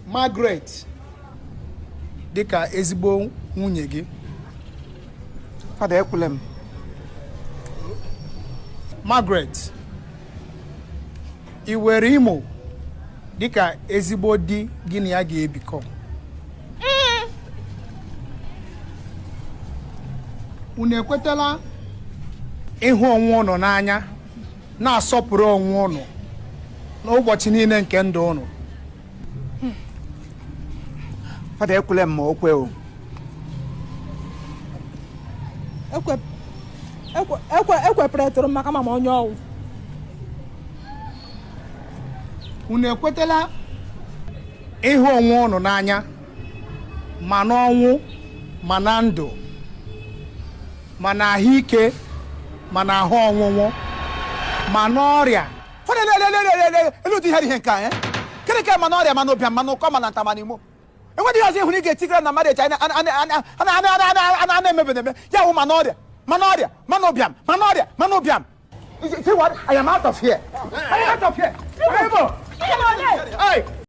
Margaret dịka ezigbo nwunye gị? Fada, ekwule m. Margaret, ị were Imo dịka ezigbo di gị na ya ga-ebikọ? Unu ekwetala ịhụ onwe unu n'anya, na-asọpụrụ onwe unu n'ụbọchị niile nke ndụ unu? Fada, ekwule m ma o kwe o. Ekweperetụrụ m maka ma onye ọwụ. Unu ekwetala ịhụ onwe unu n'anya ma n'ọnwụ ma na ndụ, ma na ahụike ma na ahụ ọnwụnwụ ma n'ọrịa? Fada, lelelelelele, elu ụdị ihe ihe nke a, eh? Gịnị ka ma n'ọrịa, ma n'ụbịam, ma n'ụkọ, ma na nta, ma n'imo? Enweghị ihe ọzọ ịhụrụ ị ga-etigara na mmadụ echi a na-emebe eme ya wụ ma n'ọrịa, ma n'ọrịa, ma n'ụbịam, ma n'ọrịa, ma n'ụbịam. See what? I am out of here. I am out of here. Hey!